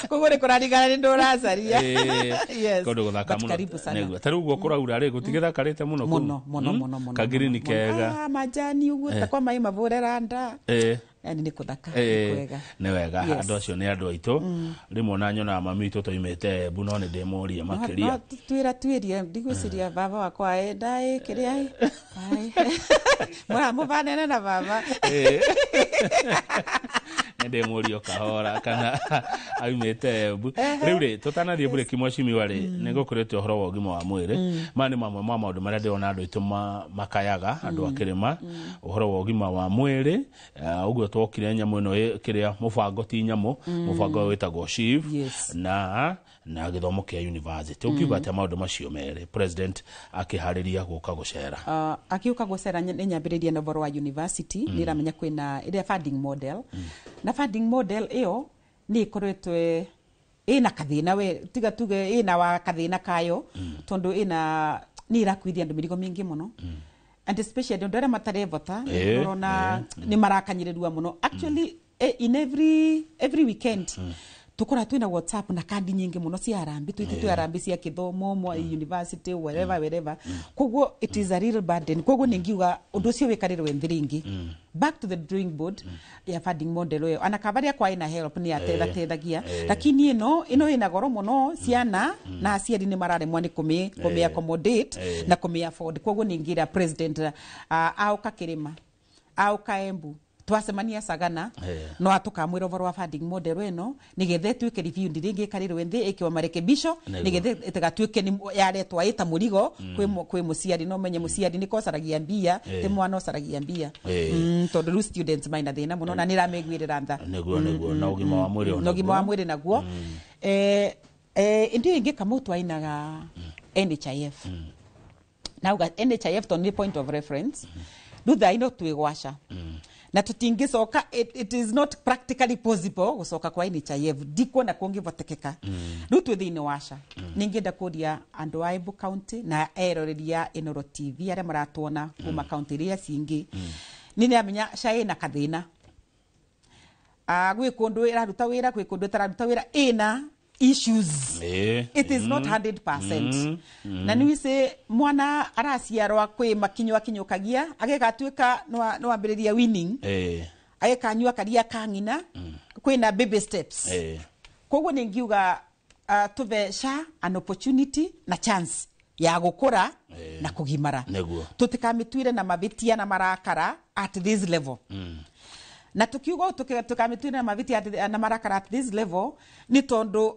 Koguo nĩ kũrarigana nĩ ndũracaria. Yes. Kũndũ gũthaka But mũno. karibu sana. Nĩguo. Ta rĩu ũguo kũraura rĩ, gũtigĩthakarĩte mũno kũu? Mũno mũno mũno mũno. Kagirini mũno. kega. Ah, majani ũguo ta kwa maĩ mavũre randa. Yani nĩ kũthaka, nĩ kwega. Nĩ wega. Yes. Andũ acio nĩ andũ aitũ. Rĩmwe ona nyonaga mami witũ twaimĩte Embu, no nĩ ndĩmũrie makĩria. No twĩra tuĩrie, ndigwĩciria baba wakwa enda ĩ kĩrĩa ĩ. Mũramũbanene na baba. Nĩ ndĩmũrie o kahora kana aumĩte Embu. Rĩu rĩ, tũtanathiĩ burĩki mheshimiwa rĩ, nĩ gũkũrĩte ũhoro wa ũgima wa mwĩrĩ. Maya nĩ mamwe ma maũndũ marĩa ndĩrona andũ aitũ makayaga, andũ a kĩrĩma, ũhoro wa ũgima wa mwĩrĩ. Ũguo twokire nyamũ ĩno kĩrĩa mũbango ti nyamũ, mũbango ũyũ wĩtagwo SHIF, na gĩthomo kĩa university. Ũngiuga atĩa maũndũ macio merĩ president akĩharĩria gũka gũcera? Akiũka gũcera nĩ nyambĩrĩrie na ũhoro wa university. Nĩ ĩramenya kwĩna ĩrĩa funding model. Na funding model ĩyo nĩ ĩkoretwo ĩna kathĩna, we tiga tuge ĩna wa kathĩna kayo, tondũ ĩna nĩ ĩrakuithia andũ mĩrigo mĩingĩ mũno. And especially andũ arĩa matarevota, ũrona nĩ marakanyĩrĩrua mũno. Actually, in every weekend tukora twina WhatsApp na kandi nyingi muno cia harambee, twititwe harambee cia kithomo mwa university wherever wherever. Koguo it is a real burden. Koguo ningiuga undu ucio wikarirwe nthiringi. Back to the drawing board ya funding model ĩyo, ana kabaria kwa ina help ni atethatethagia, lakini ino ina goro muno ciana na aciari ni mararemwo ni kumi accommodate na kumi afford. Koguo ningira president auka kirima auka Embu twacemania Sagana, no atukamwira ũhoro wa funding model ĩno nigetha ĩtuĩke review ndĩrĩngĩ ĩkarĩrwo nthĩ ĩkĩwa marekebisho nigetha ĩtigatuĩke nĩ yaretwa ĩta mũrigo kwĩ mũciari. No menye mũciari nĩ kocaragia mbia, ti mwana ũcaragia mbia. Tondũ rĩu students maina thĩna mũno na nĩramĩiguĩrĩra tha. Nĩguo na ũgima wa mwĩrĩ na ũgima wa mwĩrĩ naguo. Ĩndĩ ĩngĩ Kamau twainaga NHIF. Nauga NHIF tondũ nĩ point of reference. Rĩu thaa ino twĩ gwaca. Na tutingicoka, it is not practically possible gucoka kwa NHIF, ndikuona kũngĩvotekeka. Rĩu twĩ thĩinĩ wa SHA. Ningĩenda kũria andũ a Embu County na eroreri a Inooro TV arĩa maratuona kuma county iria cingĩ, nĩ ndĩramenya SHA ĩna kathĩna. Gwĩ kũndũ ĩraruta wĩra, gwĩ kũndũ ĩtararuta wĩra, ĩna issues. It is not 100%. Na nĩ wĩcĩ mwana araciarwa kwĩ makinyo akinyũkagia agĩgatuĩka no ambĩrĩria winning, agĩkanyua karia ka ng'ina, kwĩna baby steps. Koguo nĩ ngiuga tuve SHA an opportunity na chance ya gũkũra na kũgimara. Tũtikamĩtuire na mavĩtia na marakara at this level. Na tukiuga tũkamĩtuire na mavĩtia na marakara at this level nĩ tondũ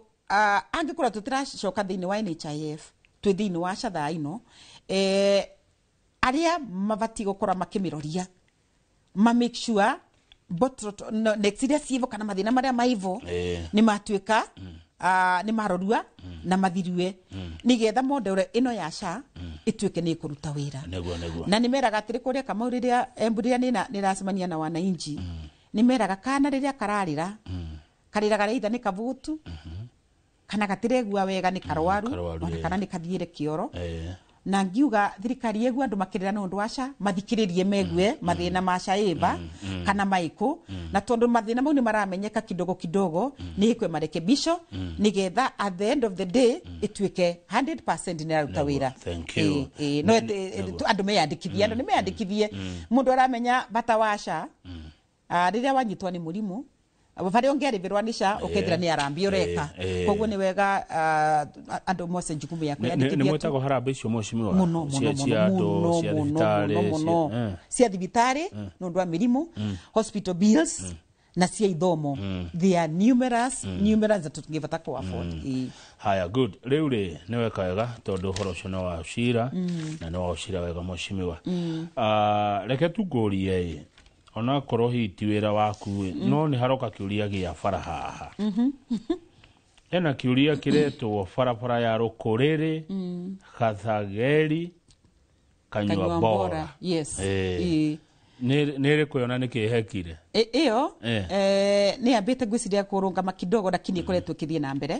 angĩkorwo tũtiracoka thĩinĩ wa NHIF, twĩ thĩinĩ wa SHA thaa ino, arĩa mabatiĩ gũkorwo makĩmĩroria ma make sure next iria ciĩvo kana mathĩna marĩa maivo nĩ matuĩka nĩ marorua na mathirue nĩgetha model ĩno ya SHA ĩtuĩke nĩ ĩkũruta wĩra. Na nĩ meraga atĩrĩ kũrĩa Kamau rĩrĩa Embu rĩrĩa nĩracemania na wananchi, nĩ meraga kana rĩrĩa kararĩra karĩraga either nĩ kabutu kana gatiregua wega nĩ karwaru, ona kana nĩ kathiĩre kĩoro. Na ngiuga thirikari yegua andũ makĩrĩra nĩ ũndũ wa SHA mathikĩrĩrie megue mathĩna ma SHA ĩba kana maĩkũ, na tondũ mathĩna mau nĩ maramenyeka kidogo kidogo, nĩ ĩkwe marekebisho nĩgetha at the end of the day ĩtuĩke 100% nĩ ĩraruta wĩra. No andũ meyandĩkithie, andũ nĩ meyandĩkithie. Mũndũ aramenya bata wa SHA rĩrĩa wanyitwo nĩ mũrimũ barĩa ũngĩarĩbĩrwa nĩ SHA ũkethira nĩ harambee ũreka. Koguo nĩ wega andũ mose jukumu ya kwĩyandĩkithia. Nĩ mwĩtagwo harambee icio mheshimiwa? Mũno mũno mũno mũno mũno cia thibitarĩ nĩ ũndũ wa mĩrimũ, hospital bills na cia ithomo. They are numerous, numerous that tũngĩbata kũ afford. Haya, good. Rĩu rĩ nĩ weka wega tondũ ũhoro ũcio nĩ wa ũcira, na nĩ wa ũcira wega mheshimiwa. Reke tungũrie ĩ, onakorwo hihi ti wĩra waku, no nĩ haroka kĩũria gĩa bara haha. Hena kĩũria kĩretwo barabara ya Rũkũrĩrĩ, Gathageri, Kanyua Kanyua Mbora. Mbora, yes. Ĩĩ. Nĩ ĩrĩkũ yona nĩ kĩhekire? Ĩyo nĩ yambĩte ngwĩciria kũrũngama kidogo, lakini ĩkoretwo ĩkĩthiĩ na mbere.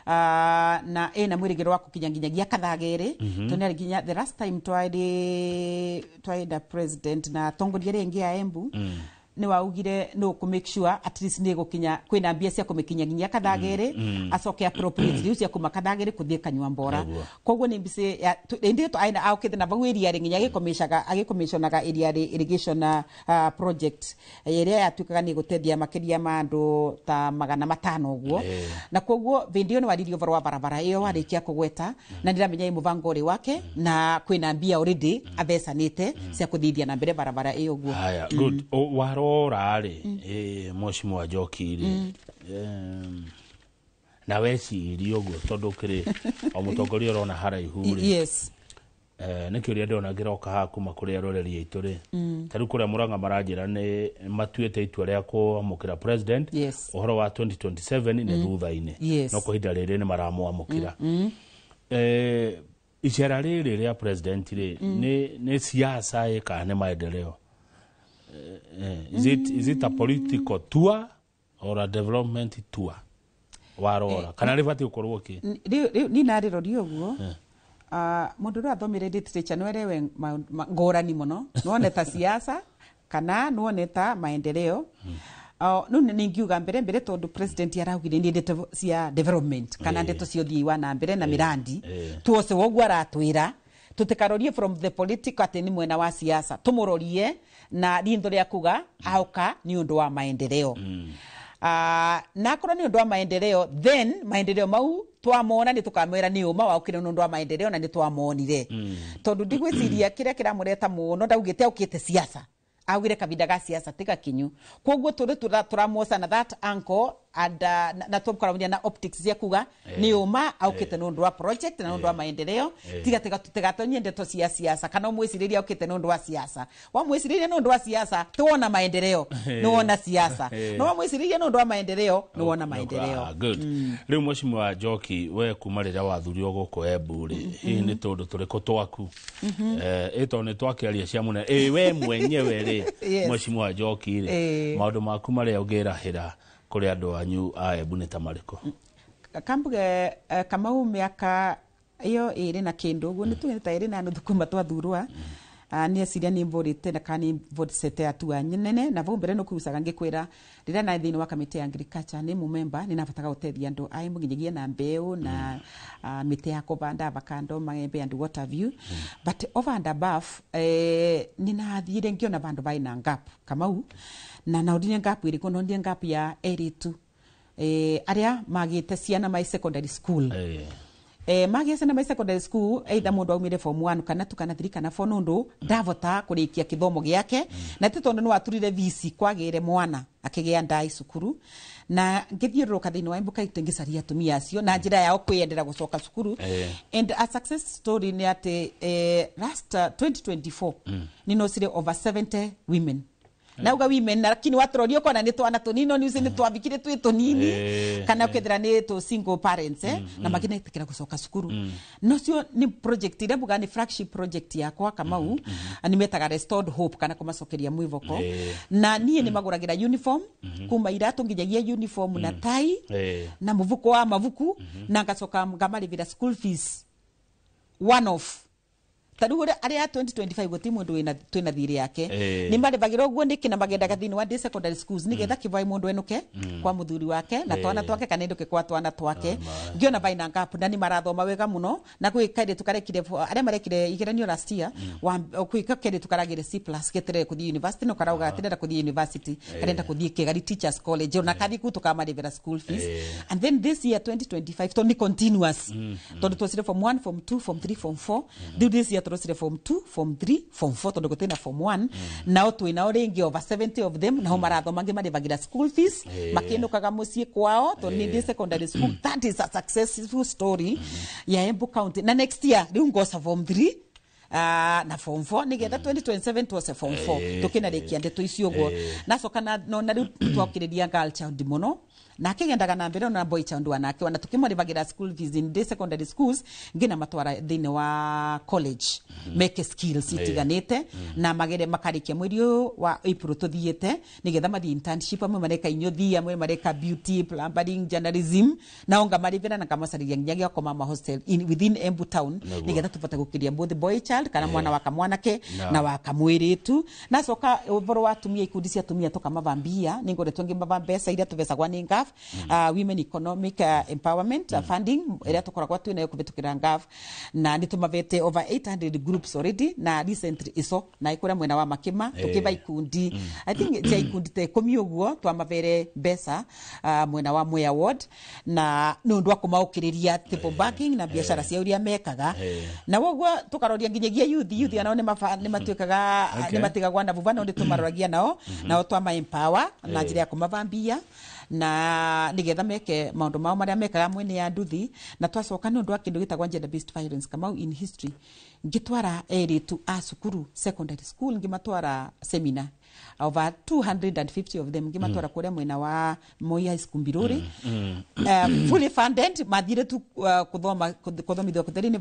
Ah, na ĩna mwĩrĩgĩro wa gũkinya nginyagia Kathagĩrĩ, tondũ nĩ nginya the last time twarĩ na president na atongoria arĩa aingĩ a Embu, nĩ waugire no kũ make sure at least nĩ gũkinya kwĩna mbia cia kũmĩkinya nginya Kathagĩrĩ, acoke appropriate rĩu cia kuma Kathagĩrĩ kũthiĩ Kanyua Mbora. Koguo nĩ mbici ya ĩndĩ aina aukĩte na vau area rĩ nginya agĩkomĩcaga agĩkomĩconaga area rĩ irrigation project ĩrĩa yatuĩkaga nĩ gũteithia makĩria ma andũ ta 500 ũguo. Na koguo vĩndĩ ĩyo nĩ waririe ũhoro wa barabara ĩyo warĩkia kũgweta, na ndĩramenya ĩ mũbango ũrĩ wake na kwĩna mbia already athecanĩte cia kũthithia na mbere barabara ĩyo ũguo. Haya, good. Warora rĩ, Mheshimiwa Njoki rĩ, na weciria ũguo, tondũ kĩrĩ o mũtongoria ũrona haraihu rĩ, nĩ kĩũria ndĩrona ngĩroka haha kuma kũrĩ aroreri aitũ rĩ, ta rĩu kũrĩa Mũrang'a maranjĩra nĩ matuĩte itua rĩa kwamũkĩra president. Ũhoro wa 2027 nĩ thutha-inĩ, no kwa ihinda rĩrĩ nĩ maramwamũkĩra. Icera rĩrĩ rĩa president rĩ, nĩ siasa ĩ kana nĩ maendeleo? Is it a political tour or a development tour? Warora kana rĩbatiĩ gũkorwo kĩ? Rĩu ni narĩroria ũguo. Ah, mũndũ ũrĩa athomire literature no erewe ngũrani mũno, nĩwone ta siasa kana nĩwone ta maendeleo. No ningiuga mbere mbere, tondũ president araugire nĩ ndeto cia development kana ndeto cia ũthii wa na mbere na mirandi tuose, woguo aratwĩra tutikarorie from the political atĩ nĩ mwena wa siasa, tũmũrorie na rintho rĩa kuga auka nĩ ũndũ wa maendeleo. Na akorwo nĩ ũndũ wa maendeleo, then maendeleo mau twamona nĩ tũkamwĩra nĩ ũma waukire nĩ ũndũ wa maendeleo na nĩ twamonire, tondũ ndigwĩciria kĩrĩa kĩramũreta mũno ndaugĩte aukĩte siasa, augire kavinda ga siasa ti gakinyu. Koguo tũrĩ tũramuoca na that angle and na tũkaramũria na optics cia kuga nĩ ũma aukĩte nĩ ũndũ wa project na nĩ ũndũ wa maendeleo. Tiga tigatonye ndeto cia siasa kana ũmwĩcirĩrie aukĩte nĩ ũndũ wa siasa. Wamwĩcirĩrie nĩ ũndũ wa siasa, tiwona maendeleo, nĩ wona siasa. No wamwĩcirĩrie nĩ ũndũ wa maendeleo, nĩ wona maendeleo. Ah, good. Rĩu Mheshimiwa Njoki, we kuma rĩrĩa wathurirwo gũkũ Embu rĩ, hihi nĩ tũndũ tũrĩkũ twaku, ĩ tondũ nĩ twakĩaria cia mũnene, ĩ we mwenyewe rĩ, Mheshimiwa Njoki rĩ, maũndũ maku marĩa ũngĩrahĩra kũrĩ andũ anyu a Embu nĩ ta marĩkũ? Kambuge, Kamau, mĩaka ĩyo 2 na kĩndũ ũguo, nĩ tuge ta 2.5 kuma twathurwa, nĩ eciria nĩ mbũrĩte na kana nĩ mbũrĩte hatua nene. Na vau mbere nĩ kugucaga ngĩkwĩra rĩrĩa na thĩinĩ wa kamĩtĩ ya agriculture nĩ mũmemba, nĩ nabataga gũteithia andũ a Embu nginyagia na mbeũ na mĩtĩ ya kũbanda, avocado, maembe and what have you. But over and above, nĩ nathire ngĩona vandũ vaĩ na gap, Kamau, na naonire gap ĩrĩkũ? Nonire gap ya erĩtu arĩa magĩte ciana mai secondary school. Magĩa ciana mai secondary school, either mũndũ aumire form 1 kana 2 kana 3 kana 4, nũndũ ndavota kũrĩkia kĩthomo gĩake, na ti tondũ nĩ waturire vici kwagĩre mwana akĩgĩa ndai cukuru. Na ngĩthiũrũrũka thĩinĩ wa Embu County ngĩcaria atumia acio na njĩra yao kwĩyendera gũcoka cukuru. And a success story nĩ atĩ last 2024 nĩ nocire over 70 women. Nauga women na lakini watũroria ũkona nĩ twana tũnini, no nĩ nĩ twambikire twĩ tũnini, kana ũkethira nĩ tũ single parents, na makinetĩkĩra gũcoka cukuru. Nocio nĩ project ĩrĩa mbuga nĩ flagship project yakwa, Kamau, nĩ metaga Restored Hope kana kũmacokeria mwĩvoko. Na niĩ nĩ magũragĩra uniform kuma iratũ nginyagia uniform na tai na mũbuko wa mabuku, na ngacoka ngamarĩbĩra school fees one off. Ta rĩu arĩa a 2025 gũti mũndũ twĩna thirĩ yake. Nĩ marĩbagĩra ũguo nĩkĩ? Na magendaga thĩinĩ wa day secondary schools nĩgetha kĩvaĩ mũndũ enũke kwa mũthuri wake na twana twake kana enũke kwa twana twake. Ngĩona vaina gap na nĩ marathoma wega mũno, na gwĩ kairĩtu karekire, arĩa marekire igeranio last year, gwĩ kairĩtu karagĩre C+ geterere kũthiĩ university, no karauga atirenda kũthiĩ university, karenda kũthiĩ Kĩgari Teachers College, ona kathi kuu tũkamarĩbĩra school fees. And then this year 2025, to nĩ continuous, tondũ twacire form 1, form 2, form 3, form 4. Rĩu this year tũrocire form 2, form 3, form 4, tondũ gũtirĩ na form 1. Nao twĩ nao rĩngĩ over 70 of them, nao marathoma, angĩ marĩbagĩra school fees makĩinũkaga mũciĩ kwao, tondũ nĩ ndĩ secondary school. That is a successful story ya Embu County. Na next year rĩu ngoca form 3 na form 4, nigetha 2027 tuoce form 4. Tukinarĩkia ndeto icio ũguo. Nacoka nona rĩu twakĩrĩria girl child mũno. Na akigendaga na mbere ona boy child wanake wana tukimaribagira school fees in day secondary schools ngina matwara thiini wa college meke skills itiganite na magere makarikia mweri ũyũ wa April tuthiite nigetha mathi internship, amwe mareka inyuthi, amwe mareka beauty, plumbering, journalism, nao ngamaribira na ngamasariria nginya gĩa koma ma hostel within Embu town nigetha tubote gukiria both boy child kana mwana wa kamwanake na wa kamwiritu. Na coka ũhoro wa atumia, ikundi cia atumia tukamavambia ningoretwo ngimava mbeca iria tuvecagwa ni NGAAF, Women Economic Empowerment Funding iria tukoragwo twĩ nayo kũhĩtũkĩra NGAAF, na nĩ tũmavete over 800 groups already. Na recently ico na ikuria mwena wa Makima tukiva ikundi, I think cia ikundi ta 10 ũguo twamavere mbeca mwena wa Mwea Ward, na nĩ ũndũ wa kũmaũkĩrĩria table banking na biacara cia ũrĩa mekaga. Na woguo tukaroria nginyagia youth anao nĩ matuĩkaga nĩ matigagwa na vuva, no nĩ tũmaroragia nao nao twama empower na njĩra ya kũmavambia na nigetha meke maundu mao maria mekaga mwene ya nduthi. Na twacoka nĩ ũndũ wa kĩndũ gĩtagwo gender based violence, Kamau, in history ngĩtwara erĩtu a cukuru secondary school, ngĩmatwara seminar, over 250 of them, ngĩmatwara kũrĩa mwena wa Moi High School Mbiruri, fully funded, mathire tu kuthoma kuthomithio kutheri ni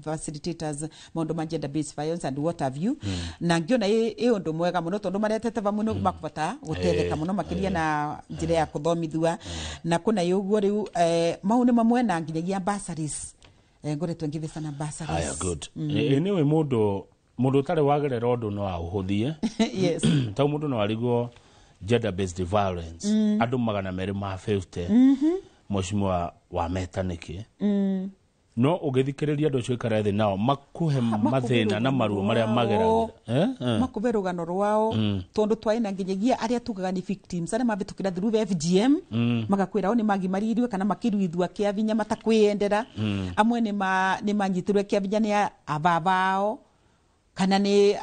facilitators maundu ma gender based violence and what have you. Na ngiona ĩ ũndũ mwega mũno tondu maretete vamwe no makũbata gũteithĩka mũno makĩria na njĩra ya kũthomithua na kuna ũguo rĩu mau nĩ mamwe na nginyagia bursaries, ngoretwo ngĩthecana bursaries. Aya, good. Anyway, mundu utari wagerera undu no auhuthie. Tau mundu no arigwo gender based violence andu 250 mheshimiwa wa meta niki no ugithikiriria andu acio ikara thi nao makuhe mathina na maruo maria mageragira makuhe rugano rwao tondu twaina nginyagia aria tugaga ni victims aria mabitukira through FGM magakwira o ni magimarirwe kana makiruithua kia vinya matakwiyendera, amwe ni manyitirwe kia vinya ni ababao kana ni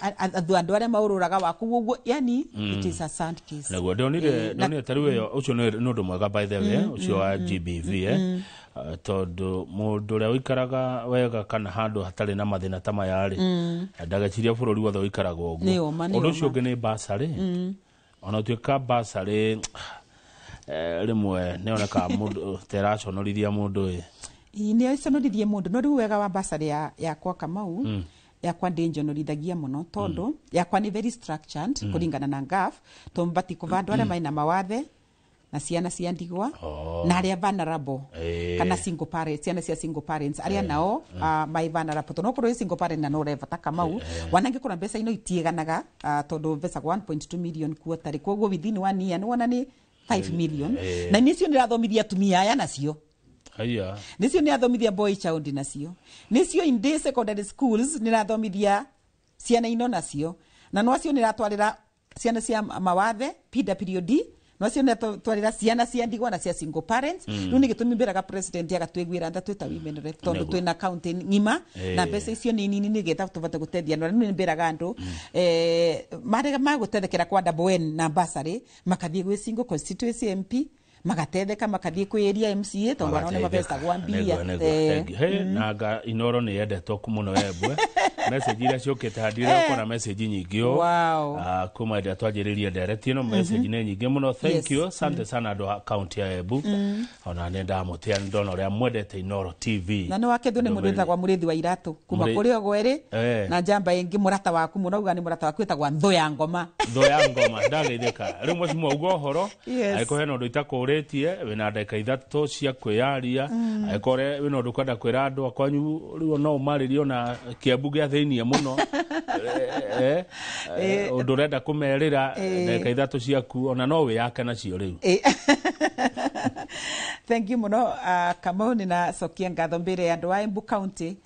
andu aria maururaga waku uguo, yani it is a sad case. Naguo ndonire tariu iyo ucio ni undu mwega by the way ucio wa GBV, tondu mundu uria uikaraga wega kana handu hatari na mathina ta maya ri ndageciria bururi wothe uikaraga uguo. Undu ucio ungi ni basarĩ, ona tuika basarĩ rimwe nioneka mundu teraconorithia mundu ni iconorithie mundu no riu wega wa basarĩ yakwa Kamau yakwa ndinjonorithagia muno tondu yakwa ni very structured kuringana na NGAAF tombati kuvandwa aria maina mawathe na ciana cia ndigwa na aria vulnerable kana single parents, ciana cia single parents aria nao mai vulnerable tondu okorwo single parent na no rebata Kamau wanangikora mbeca ino itieganaga tondu mbeca 1.2 million quarter koguo within 1 year wona ni 5 million na nicio ndirathomithia atumia aya nacio. Haya. Nicio nirathomithia boy child nacio. Nicio in day secondary schools nirathomithia ciana ino nacio. Na no acio niratwarira ciana cia mawathe PWD, no acio niratwarira ciana cia ndigwa na cia single parents. Riu ni gitumi mbiraga president agatwiguira nda twita women rep tondu twina county ng'ima na mbeca icio ni nini nigetha tubate gutethia na ni mbiraga andu marega magutethekera kwa double N na bursary makathie gwi single constituency MP magatetheka makathie kwi area MCA tondu arona mabesa gwambia. Nanga Inoro ni yendetwo muno Embu message iria ciukite handire ukona message nyingi o kuma ndia twanjiririe ndereti ino message ni nyingi muno. Thank you, asante sana andu a county ya Embu ona ni ndamutia ndona uria mwendete Inoro TV na no wakethwo ni mundu witagwa Murithi wa Iratu kuma kuri ogweri na njamba ingi murata waku muno uga ni murata waku witagwa Nthu ya Ngoma. Nthu ya Ngoma ndageithika riu mheshimiwa ugo uhoro aiko hena undu itakuretie wina ndagika 3 cia kwiyaria aiko wina undu kwenda kwira andu akwanyu riu no umaririe ona Kiambu gia thiini muno undu urenda kumerira ndagika 3 ciaku ona no wiyake nacio riu. Thank you muno Kamau, nina cokia ngatho mbere andu a Embu County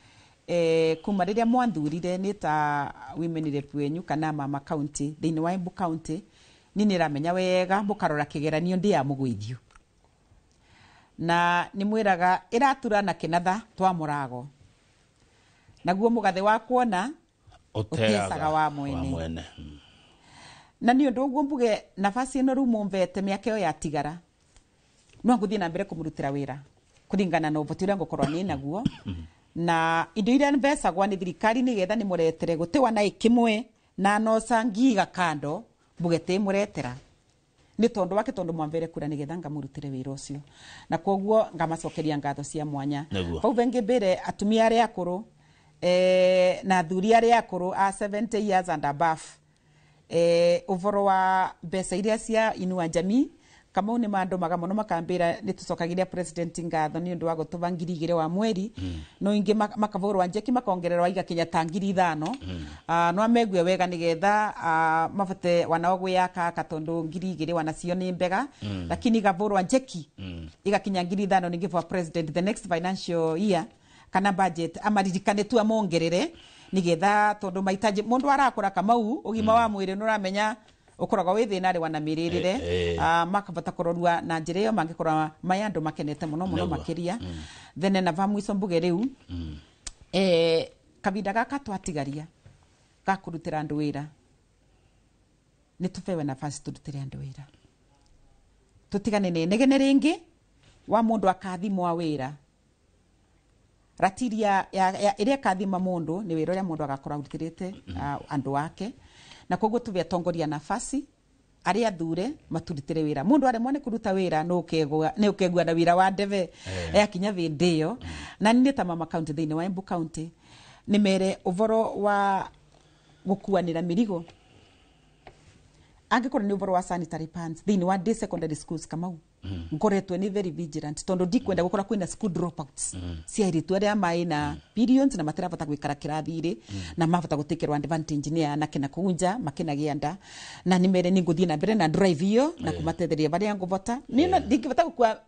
kuma riria mwanthurire ni ta women rep wenyu kana mama county thiini wa Embu County ni niramenya wega mukarora kigeranio ndi ya mugwithio na ni mwiraga iratura na kinatha twa murago naguo mugathe wa kuona utecaga wa mwene. Na ni undu uguo mbuge nafasi ino riu mumbete miaka iyo yatigara no nguthie na mbere kumurutira wira kuringana na uboti uria ngukorwo ni naguo na indo iria mbecagwa ni thirikari nigetha ni muretere gutiwa na ikimwe na noca ngiga kando mbuge ti muretera Nĩ tondũ wake, tondũ mwambere kura nĩgetha ngamũrutĩre wĩra ũcio, na koguo ngamacokeria ngatho cia mwanya. Bau bengĩ mbere atumia arĩa akũrũ na athuri arĩa akũrũ a 70 years and above, ũboro wa mbeca iria cia Inua Jamii, Kamau, nĩ mandumaga mũno makambĩra nĩ tũcokagĩria president ngatho nĩ ũndũ wa gũtũba 2,000 wa mweri, no ingĩ makavũrwa njeki makongererwa igakinya ta 5,000. No amegue wega nĩgetha mabote wanao gwĩyakaka, tondũ 2,000 wanacio nĩ mbega, lakini igavũrwa njeki igakinya 5,000. Ningĩ for president the next financial year kana budget amaririkane tu amongerere, nigetha tondu maitaji mundu arakura, Kamau, ugima wa mwiri nuramenya ukoragwo wi thina ri wana mirire. Makabata kurorua na njira iyo mangikorwa maya andu makenete muno muno. Makiria thene na va mwico mbuge riu, kavinda gaka twatigaria ga kurutira andu wira, ni tubewe nafasi turutire andu wira, tutigane na inegene ringi wa mundu akathimwa wira. Ratiri ya iria ikathima mundu ni wira uria mundu agakorwo arutirite andu ake, na koguo tuve atongoria nafasi aria athure maturutire wira. Mundu aremwo ni kuruta wira ni ukegua na wira wa ndebe yakinya vindi iyo. Na ni ta mama county thiini wa Embu County ni mere uvoro wa gukuanira mirigo, angikorwo ni uvoro wa sanitary pads thiini wa day secondary schools, Kamau, ngoretwe ni very vigilant tondu ndikwenda gukora kwina school dropouts cia airitu aria mai na periods na matirabata gwikara kirathi-ri na mabata gutikirwo advantage ni anake na kunja makinagia nda. Na ni mere ni nguthie na mbere na drive iyo na kumatetheria baria nguvota. Ni no ndingivota gukua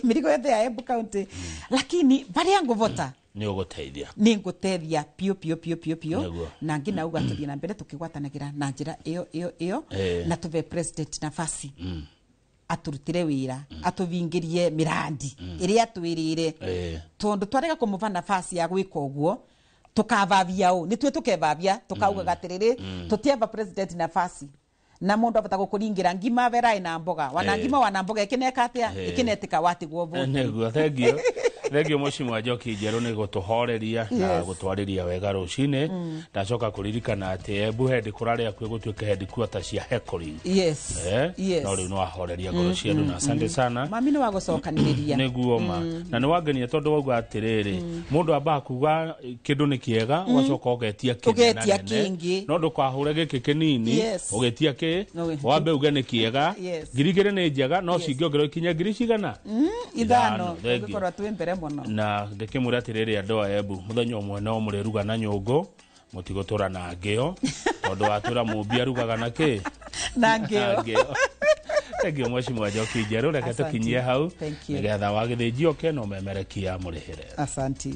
mirigo yothe ya Embu County, lakini baria nguvota nĩ ũgũteithia. Nĩ ngũteithia piũ piũ piũ piũ piũ. Na ngina uga tuthie na mbere tukigwatanagĩra na njĩra ĩyo ĩyo ĩyo na tuve president nafasi aturutire wira, atũvingĩrie mirandi ĩrĩa atwĩrĩire, tondu twarega kũmũva nafasi ya gwĩka ũguo tukavavia ũ nĩ tuĩ tukevavia tukaugaga atĩrĩrĩ tũtieva president nafasi na mundu abata gukuringira ngima verai na mboga wana ngima wana mboga ikineka atia ikinetika watigwo vote. Nĩguo, thengio, thengio Mheshimiwa Njoki Njerũ nĩ gũtũhoreria na gũtwarĩria wega rũcinĩ. Ndacoka kũririkana atĩ Embu head kũrarĩa kuo gũtuĩke headquarter cia heckling. No rĩu nĩ wahoreria ngoro cia andũ, na asante sana. Mami nĩ wa gũcokanĩrĩria. Nĩguo ma, na nĩ wangenia tondũ wauga atĩrĩrĩ, mũndũ ambaga kuga kĩndũ nĩ kĩega, ũgacoka ũgetia Ũgetia kĩngĩ. No ndũkahũre gĩkĩ kĩnini ũgĩtia kĩ wambe uge nĩ kĩega. 2,000 nĩ njega, no cingĩongererwo ikinye ngiri cigana? 5. Thank you. Tũngĩkorwo twĩ mbere mũno. Na ngĩkĩmwĩra atĩrĩrĩ, andũ a Embu, mũthenya ũmwe no mũrĩruga na nyũngũ, mũtigũtũra na ngĩo, tondũ watũra mũmbi arugaga na kĩ? Na ngĩo. Ngĩo. Thank you, Mheshimiwa Njoki Njerũ, reke Asante. tũkinyie hau Thank you. nĩgetha wagĩthĩnjio ke no memerekia mũrĩhĩre. Asante.